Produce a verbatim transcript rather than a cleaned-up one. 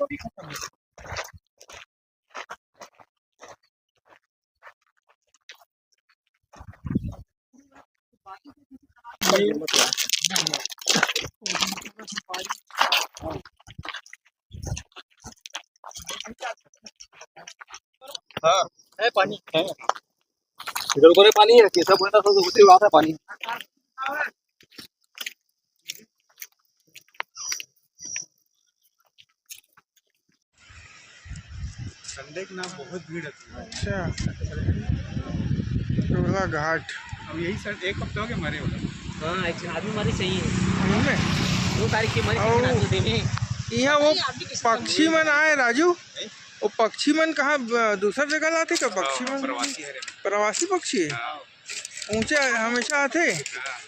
हाँ, है पानी, है। इधर ऊपर पानी है, कैसा बोलता था, तो उतरी बात है पानी। संडे के ना बहुत भीड़ है। अच्छा, टोला घाट। अब यही सर एक हफ्ता हो गया हमारे उधर। हाँ, एक आदमी हमारे सही है। हमने दो तारीख के मरे और किसी नाचो देवे। यहाँ वो पक्षी मन आए राजू, वो पक्षी मन कहाँ, ब-, दूसर जगह लाथे का पक्षी हाँ, मन? प्रवासी हरे। प्रवासी पक्षी है। हाँ। ऊंचे हमेशा आथे। हाँ।